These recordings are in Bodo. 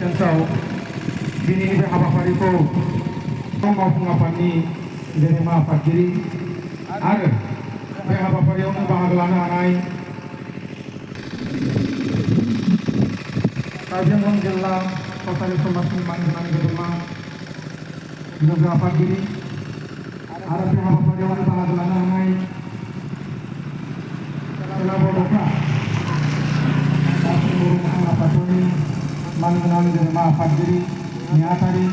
Tensau दिनैनि बे हाबाफारिखौ मावफुं आफादनि गेदेमा आफादगिरि आरो बे हाबाफारियावनो बाहागो लानो हानाय कार्बि आंलं जिल्ला कसारि समाजनि मानगोनां गेदेमा लोगो आफादगिरि आरो बे हाबाफारियावनो बाहागो लानो हानाय खेला बड'फा गासै बर' मोखां आफादफोरनि मानगोनां गेदेमा आफादगिरि नेहाथारि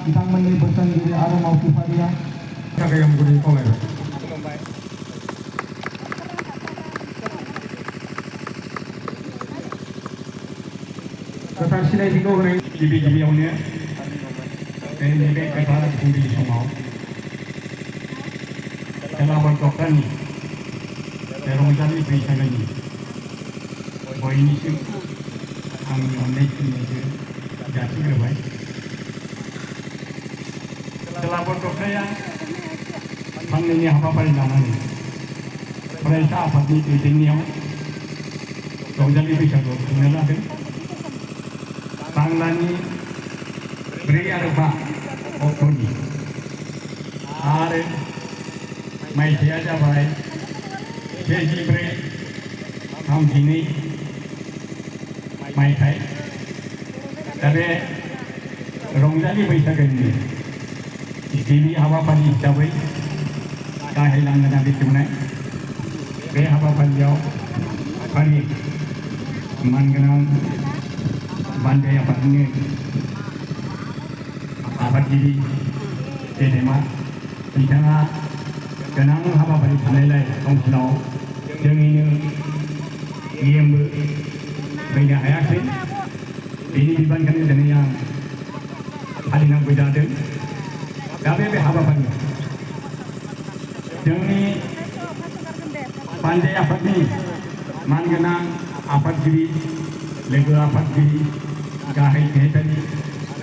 बिथांमोननि बोसोनगिरि आरो मावथिफारिया थाखाय आं गुरै खावलायबाय। गोथार सिनायथिखौ होनाय गिबियावनो नैबे गोथार फुंबिलि समाव खेला बड'फानि रंजालि बैसागोनि बयनिसिम आंनि अननाय सिबिनायखौ जासिग्रोबाय। खेला बड'फाया साननैनि हाबाफारि लानानै फरायसा आफादनि दैदेननायाव रंजालि बैसागु खुंनो लादों। बांलानि 4 आरो 5 अक्ट'नि आरो मायथाइया जाबाय 14/32 मायथाइ। दा बे रंजालि बैसागोनि गिबि हाबाफारि हिसाबै गाहाय लांगोना बेखेवनाय बे हाबाफारियाव फारि मानगोनां बान्जाय आफादनि आफादगिरि गेदेमा बिथाङा गोनां हाबाफारि थानायलाय काउन्सिलाव जोंनिनो EMबो फैनो हायाखै। बेनि बिबानखौनो दिनै आं फालिनांगौ जादों। दा बे हाबाफारियाव जोंनि बान्जाय आफादनि मानगोनां आफादगिरि लोगो आफादगिरि गाहाय नेहाथारि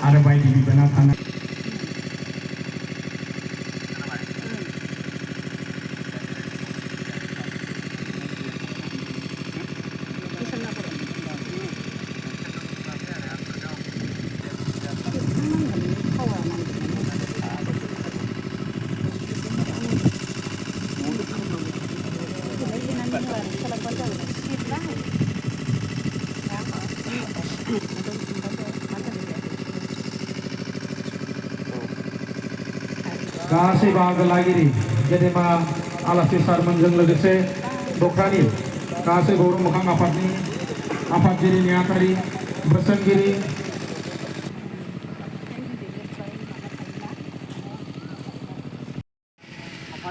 आरो बायदि बिबानाव थानाय गासै बाहागो लागिरि गेदेमा आलासि सारमोनजों लोगोसे दख्रानि गासै बर' मोखां आफादनि आफादगिरि नेहाथारि बोसोनगिरि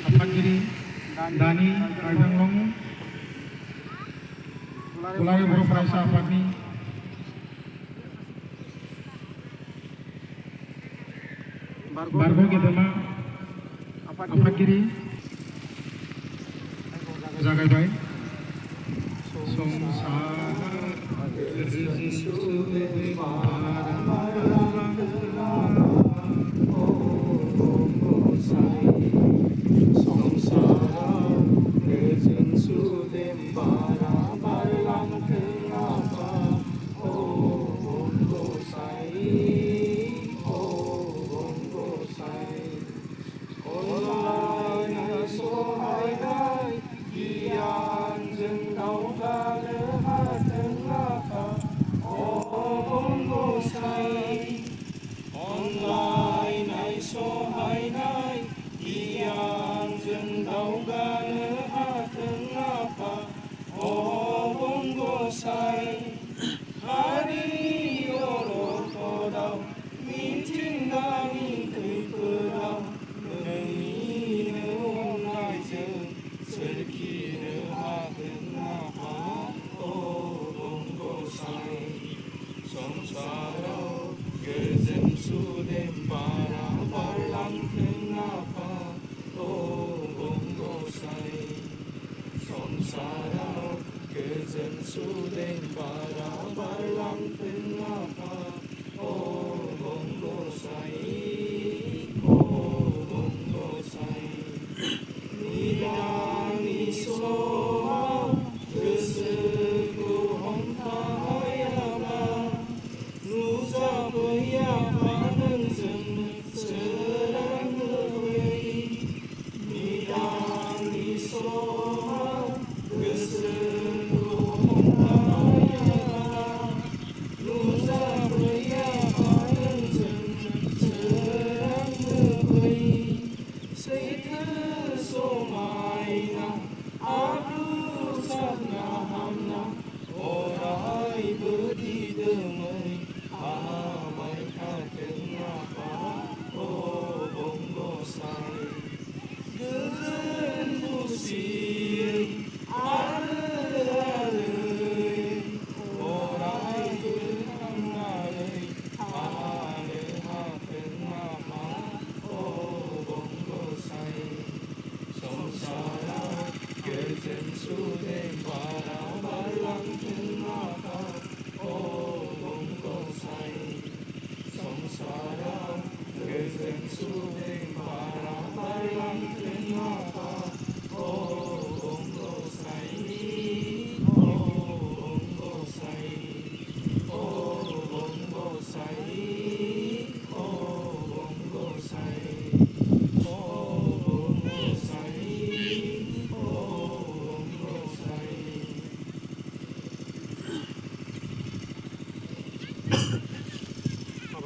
आफादगिरि दानि कार्बि आंलं दुलाराय बर' फरायसा आफादनि बारग' गेदेमा आफादगिरि जागायबाय।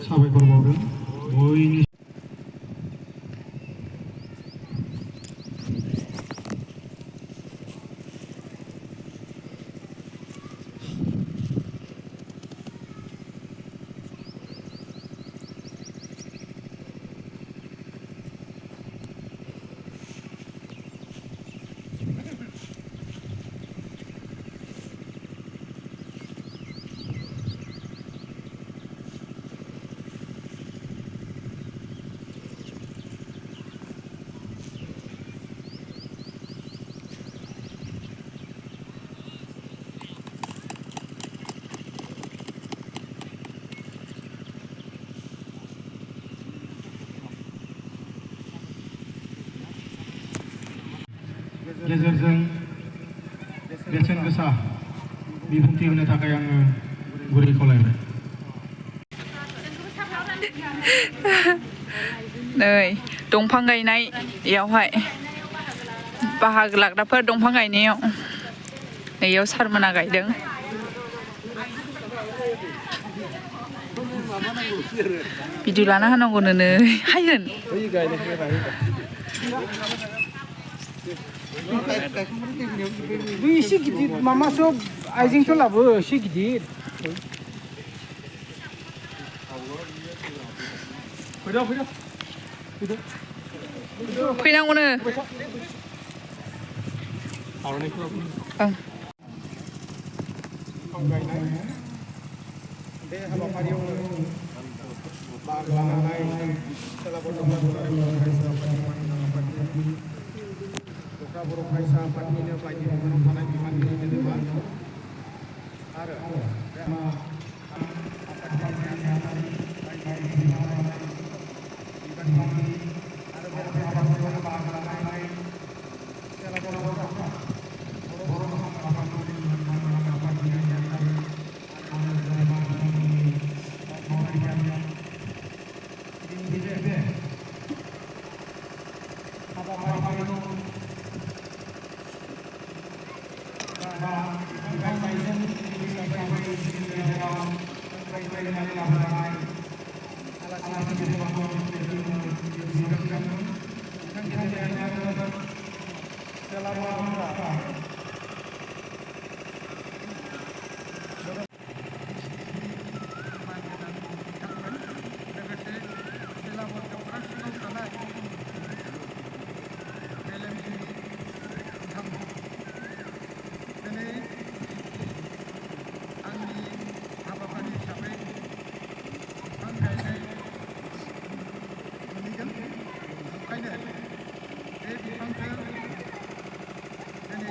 साबायखर बावदों बयनि गेजेरजों बेसेन गोसा बिबुंथि होनो थाखाय आङो गुरै खावलायबाय। नै दंफां गायनायावहाय बाहागो लाग्राफोर दंफां गायनायाव नैयाव सारमोना गायदों। भिडिअ लाना होनांगौनो नै हायगोन। बै एसे गिदिर मामासो आइजेंथ' लाबो एसे गिदिर। फैनांगौनो। बे हाबाफारियावनो बाहागो लानाय दख्ला बर' फरायसा आफादनिनो बायदि बिफानाव थानाय बिबानगिरि मेलेमा आरो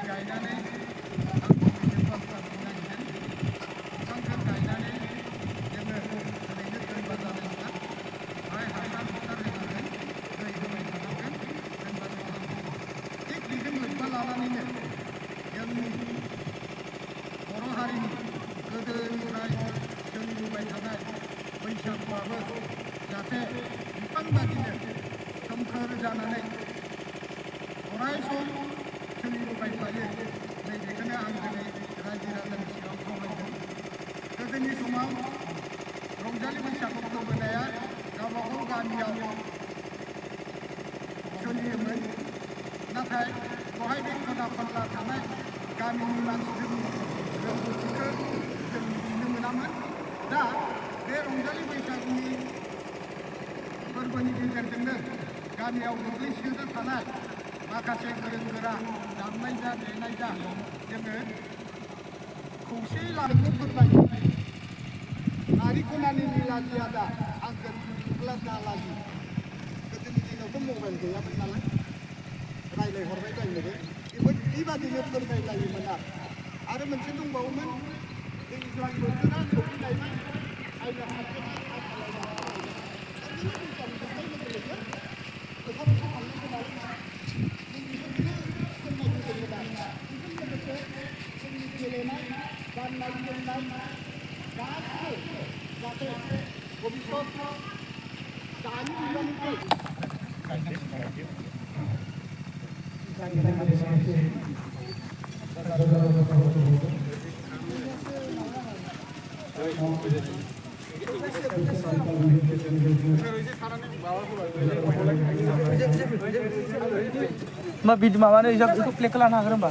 गायनानै बैसागुआबो जाहाथे बिफां बादिनो सोमखोर जानानै अराय सम सोलिबोबाय थायो नै बेखौनो आं दिनै रायजो राजानि सिगाङाव खावलायदों गोदोनि समाव रंजालि बैसागु फोरबोनाया गावबागाव गामियाव सोलियोमोन नाथाय बहाय बे खना खनला थानाय गामिनि मानसिफोरनि रोंगौथिखौ जों मिथिनो मोनामोन दा बे रंजालि बैसागुनि फोरबोनि गेजेरजोंनो गामियाव गोग्लैसोना थानाय माखासे गोरों गोरा दामनाय जा देनाय जा जोङो खौसेयै लानो फोरमायो नारिखनानि लीला जियादा आंजों खुंग्ला दालागि गोदोनि दिनावथ' मबाइल गैयामोन नालाय रायज्लायहरबाय जायोमोन बेबादिनो फोरमायलायोमोन आरो मोनसे दंबावोमोन दैज्लां बोथोरा सफैलायबाय आयदा गेलेनाय गाननाय जोमनाय गासैबो जाहाथे भबिष्यत दानि मुगानिफ्राय मा बिदि माबानो इखौ प्लेखौ लानो हागोन होमबा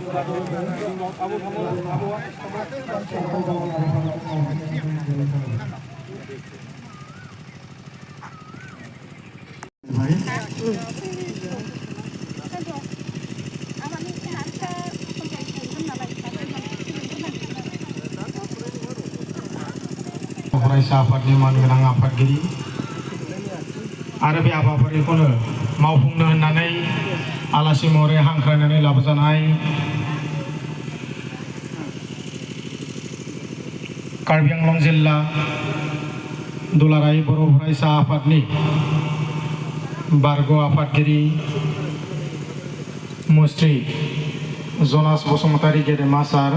फरायसा आफादनि मानगोनां आफादगिरि आरो बे हाबाफारिखौनो मावफुंनो होननानै आलासि महरै हांख्रायनानै लाबोजानाय कार्बि आंलं जिल्ला दुलाराय बर' फरायसा आफादनि बारग' आफादगिरि मुस्रि जनास बसुमतारी गेदेमा सार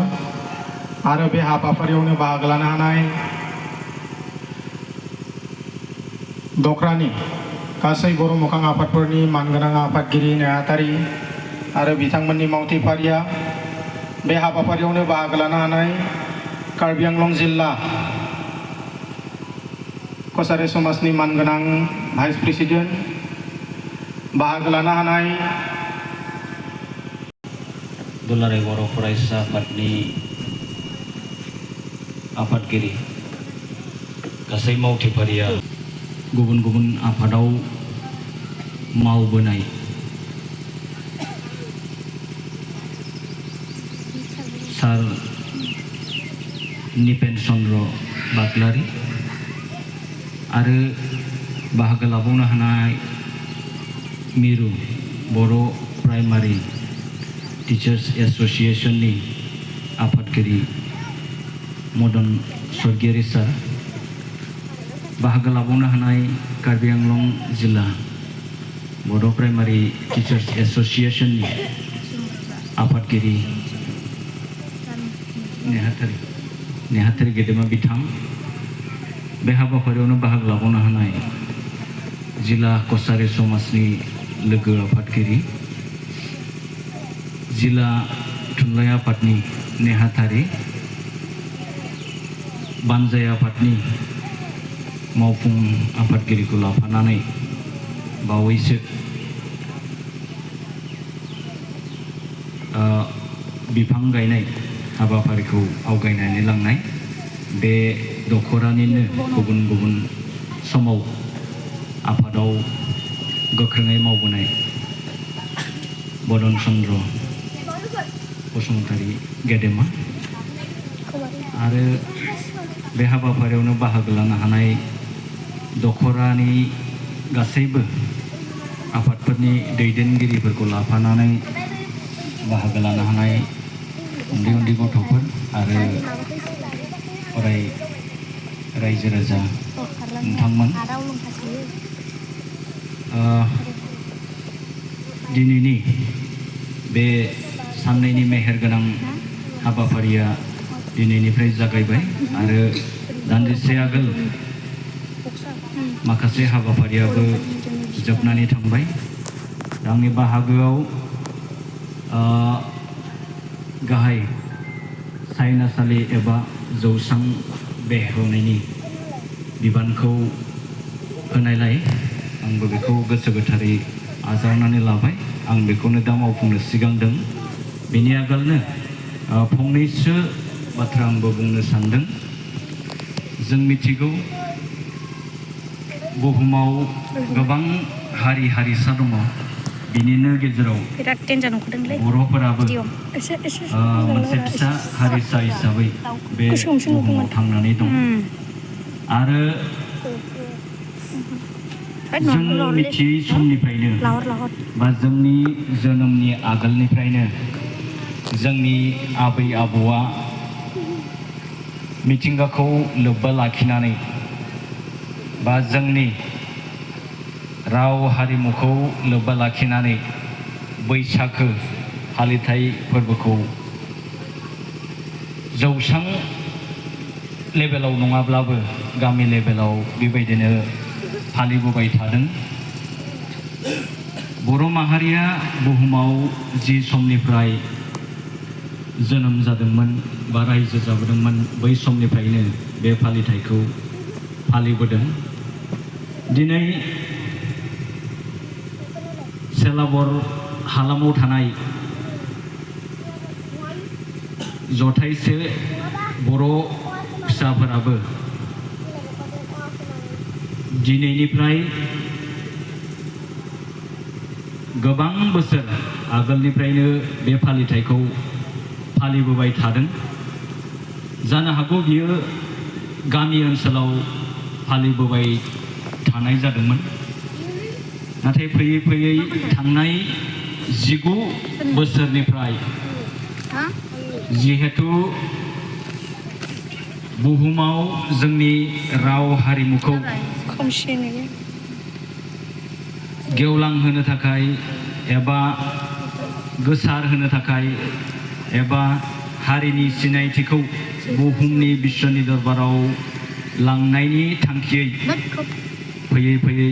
आरो बे हाबाफारियावनो बाहागो लानो हानाय दख्रानि गासै बर' मोखां आफादफोरनि मानगोनां आफादगिरि नेहाथारि आरो बिथांमोननि मावथिफारिया बे हाबाफारियावनो बाहागो लानो हानाय कार्बि आंलं जिल्ला कसारी समाजनि मानगोनां भाइस प्रेसिडेन्ट बाहागो लानो हानाय दुलाराय बर' फरायसा आफादनि आफादगिरि गासै मावथिफारिया गुबुन गुबुन आफादाव मावबोनाय सार निपेन चन्द्र बाग्लारि आरो बाहागो लाबावनो हानाय मिरु बर' प्राइमारि टीचार्स एसोसिएशननि आफादगिरि मदन स्वर्गियारि सार बाहागो लाबावनो हानाय कार्बि आंलं जिल्ला बर' प्राइमारि टीचार्स एसोसिएशननि आफादगिरि नेहाथारि गेदेमा बिथां बे हाबाफारियावनो बाहागो लाबावनो हानाय जिल्ला कसारी समाजनि लोगो आफादगिरि जिल्ला थुनलाइ आफादनि नेहाथारि बानजाय आफादनि मावफुं आफादगिरिखौ लाफानानै बावैसो बिफां गायनाय हाबाफारिखौ आवगायनानै लांनाय बे दखरानिनो गुबुन गुबुन समाव आफादाव गोख्रोङै मावबोनाय मदन चन्द्र बसुमतारी गेदेमा आरो बे हाबाफारियावनो बाहागो लानो हानाय दखरानि गासैबो आफादफोरनि दैदेनगिरिफोरखौ लाफानानै बाहागो लानो हानाय उन्दै उन्दै गथ'फोर आरो अराय रायजो राजा नोंथांमोन दिनैनि बे साननैनि मेहेरगोनां हाबाफारिया दिनैनिफ्राय जागायबाय आरो दान्दिसे आगोल माखासे हाबाफारियाबो जोबनानै थांबाय आंनि बाहागोआव गाहाय सायनासालि एबा जौसां बेखेवनायनि बिबानखौ होनायलाय आंबो बेखौ गोसो गोथारै आजावनानै लाबाय आं बेखौनो दा मावफुंनो सिगांदों बेनि आगोलनो फंनैसो बाथ्रा आंबो बुंनो सानदों जों मिथिगौ बुहुमाव गोबां हारि हारिसा दङ बिनिनो गेजेराव बिराद डेन्जार नुदोंलै बर'फोराबो एसे मोनसे फिसा हारिसा हिसाबै बे बुहुमाव थांनानै दं आरो जों मिथियै समनिफ्रायनो बा जोंनि जोनोमनि आगोलनिफ्रायनो जोंनि आबै आबौआ मिथिंगाखौ लोब्बा लाखिनानै बा जोंनि राव हारिमुखौ लोब्बा लाखिनानै बैसागो फालिथाय फोरबोखौ जौसां लेभेलाव नङाब्लाबो गामि लेभेलाव बेबायदिनो फालिबोबाय थादों बर' माहारिया बुहुमाव जि समनिफ्राय जोनोम जादोंमोन बा रायजो जाबोदोंमोन बै समनिफ्रायनो बे फालिथायखौ फालिबोदों दिनै सेलाबर हालामाव थानाय जथाइसे बर' फिसाफोराबो दिनैनिफ्राय गोबां बोसोर आगोलनिफ्रायनो बे फालिथायखौ फालिबोबाय थादों जानो हागौ बियो गामि ओनसोलाव फालिबोबाय थानाय जादोंमोन नाथाय फैयै फैयै थांनाय 19 बोसोरनिफ्राय जिहेतु बुहुमाव जोंनि राव हारिमुखौ गेवलांहोनो थाखाय एबा गोसारहोनो थाखाय एबा हारिनि सिनायथिखौ बुहुमनि बिश्वनि दरबाराव लांनायनि थांखियै फैयै फैयै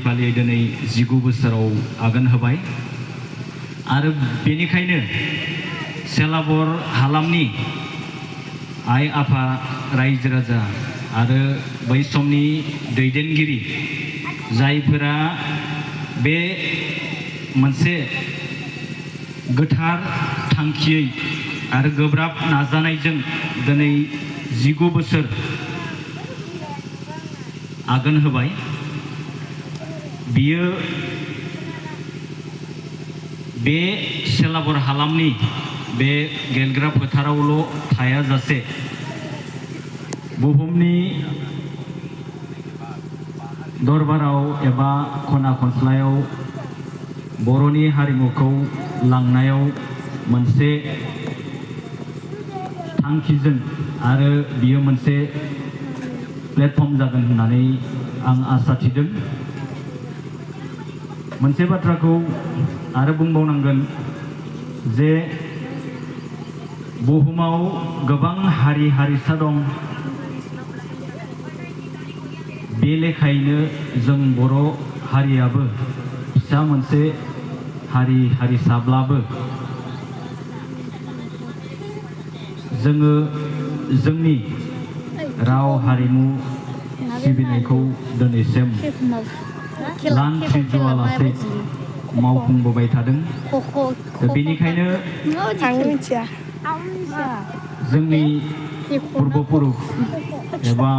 फालियै दिनै 19 बोसोराव आगान होबाय आरो बेनिखायनो सेलाबर हालामनि आइ आफा रायजो राजा आरो बै समनि दैदेनगिरि जायफोरा बे मोनसे गोथार थांखियै आरो गोब्राब नाजानायजों दिनै 19 बोसोर आगान होबाय बियो बे सेलाबर हालामनि बे गेलेग्रा फोथारावल' थायाजासे बुहुमनि दरबाराव एबा खना खनस्लायाव बर'नि हारिमुखौ लांनायाव मोनसे थांखिजों आरो बियो मोनसे प्लेटफर्म जागोन होननानै आं आसा थिदों मोनसे बाथ्राखौ आरो बुंबावनांगोन जे बुहुमाव गोबां हारि हारिसा दं बे लेखायैनो जों बर' हारियाबो फिसा मोनसे हारि हारिसाब्लाबो जोङो जोंनि राव हारिमु सिबिनायखौ दिनैसिम लांथ्रिजुवालासे मावफुंबोबाय थादों बेनिखायनो जोंनि पुर्बपुरुष एबा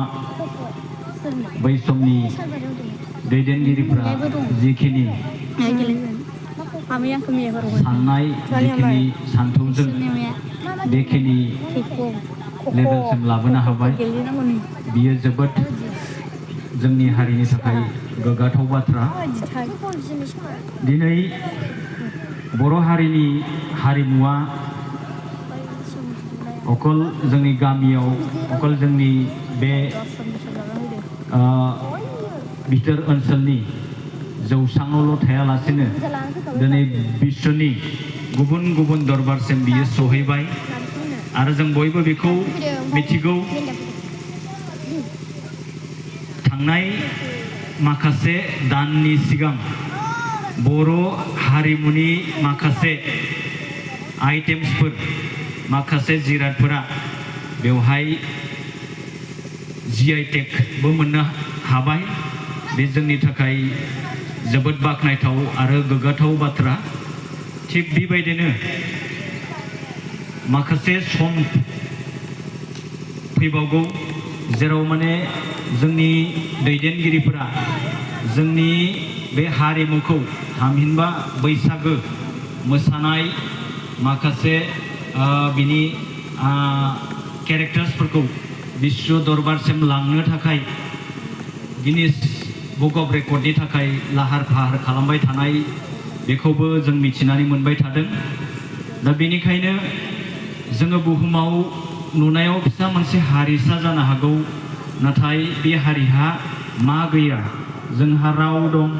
बै समनि दैदेनगिरिफ्रा जिखिनि साननाय जिखिनि सान्थौजों बेखिनि लेभेलसिम लाबोनो हाबाय बियो जोबोद जोंनि हारिनि थाखाय गोग्गाथाव बाथ्रा दिनै बर' हारिनि हारिमुवा अकल जोंनि गामियाव अकल जोंनि बे बिथोर ओनसोलनि जौसाङावल' थायालासेनो दिनै बिश्वनि गुबुन गुबुन दरबारसिम बियो सहैबाय आरो जों बयबो बेखौ मिथिगौ थांनाय माखासे दाननि सिगां बर' हारिमुनि माखासे आइटेम्सफोर माखासे जिरादफोरा बेवहाय GI टेगबो मोननो हाबाय। बे जोंनि थाखाय जोबोद बाख्नायथाव आरो गोग्गाथाव बाथ्रा। थिग बेबायदिनो माखासे सम फैबावगौ जेराव माने जोंनि दैदेनगिरिफोरा जोंनि बे हारिमुखौ थामहिनबा बैसागो मोसानाय माखासे बिनि केरेक्टार्सफोरखौ विश्व दरबारसिम लांनो थाखाय गिनिस बुक अफ रेकर्डनि थाखाय लाहार फाहार खालामबाय थानाय बेखौबो जों मिथिनानै मोनबाय थादों। दा बेनिखायनो जोङो बुहुमाव नुनायाव फिसा मोनसे हारिसा जानो हागौ, नाथाय बे हारिहा मा गैया? जोंहा राव दं,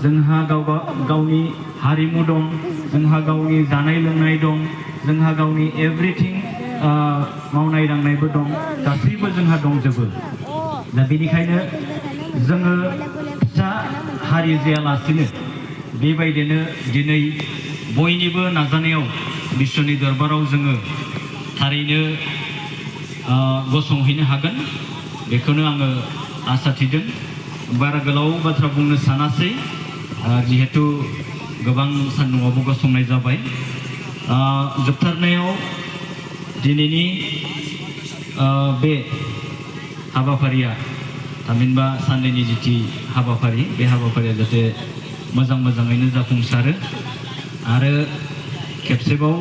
जोंहा गावनि हारिमु दं, जोंहा गावनि जानाय लोंनाय दं, जोंहा गावनि एभ्रिथिं मावनाय दांनायबो दं, गासैबो जोंहा दंजोबो। दा बेनिखायनो जोङो फिसा हारि जायालासिनो बेबायदिनो दिनै बयनिबो नाजानायाव बिश्वनि दरबाराव जोङो थारैनो गसंहैनो हागोन बेखौनो आङो आसा थिदों। बारा गोलाव बाथ्रा बुंनो सानासै, जिहेतु गोबां सान्दुङावबो गसंनाय जाबाय। जोबथारनायाव दिनैनि बे हाबाफारिया थामहिनबा साननैनि जिथि हाबाफारि, बे हाबाफारिया जाहाथे मोजाङैनो जाफुंसारो आरो खेबसेबाव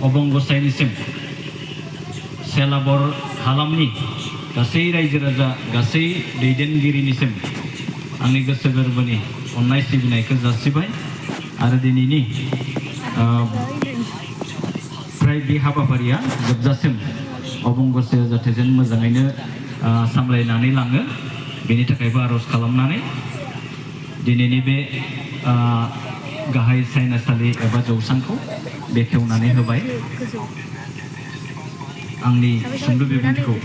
अबं गसाइनिसिम सेलाबर हालामनि गासै रायजो राजा गासै दैदेनगिरिनिसिम आंनि गोसो गोरबोनि अननाय सिबिनायखौ जासिबाय आरो दिनैनि फ्राय बे हाबाफारिया जोबजासिम अबं गसाइया जाहाथे जेन मोजाङैनो सामलायनानै लाङो बेनि थाखायबो आर'ज खालामनानै दिनैनि बे गाहाय सायनासालि एबा जौसांखौ बेखेवनानै होबाय। आंनि सुंद' बिबुंथिखौ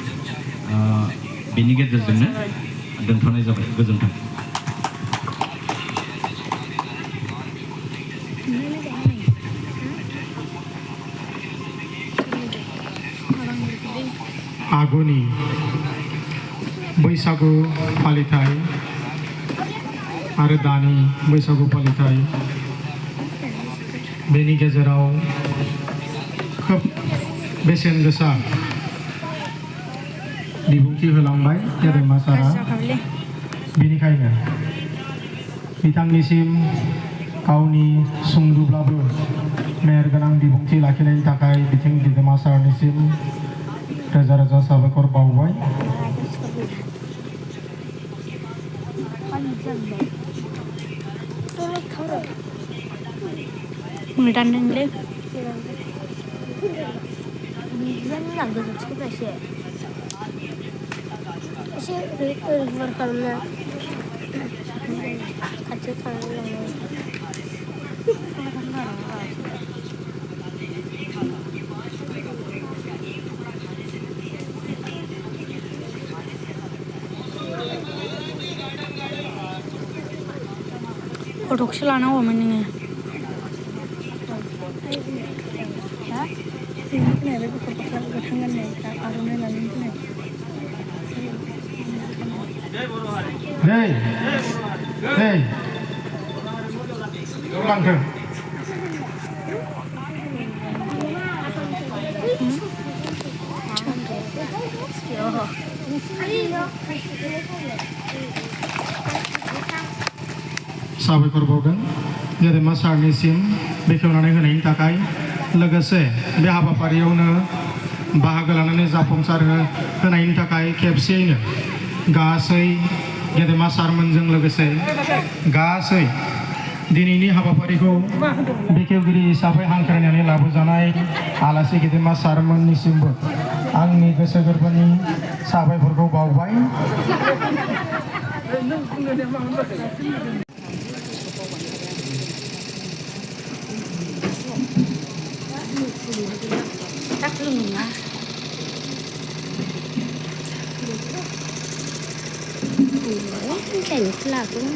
बेनि गेजेरजोंनो दोनथ'नाय जाबाय। गोजोन्थों। आगुनि बैसागु फालिथाय आरो दानि बैसागु फालिथाय बेनि गेजेराव खोब बेसेन गोसा बिबुंथि होलांबाय गेदेमा सारा। बेनिखायनो बिथांनिसिम गावनि सुंद'ब्लाबो मेहेरगोनां बिबुंथि लाखिनायनि थाखाय बिथिं गेदेमा सारनिसिम रोजा रोजा साबायखर बावबाय। दानदोंलै एसे गुवार खालामनो खाथियाव थांनो फट'खौसो लानांगौमोन नोङो। फैनाय गुफुर गस्ला गोथां गाननायफ्रा आर'नाइ लानानै फैनाय। लांथों साबायखर बावदों गेदेमा सारनिसिम बेखेवनानै होनायनि थाखाय। लोगोसे बे हाबाफारियावनो बाहागो लानानै जाफुंसार होनायनि थाखाय खेबसेयैनो गासै गेदेमा सारमोनजों लोगोसे गासै दिनैनि हाबाफारिखौ बेखेवगिरि हिसाबै हांख्रायनानै लाबोजानाय आलासि गेदेमा सारमोननिसिमबो आंनि गोसो गोरबोनि साबायखरखौ बावबाय। 딱 cảnh là cũng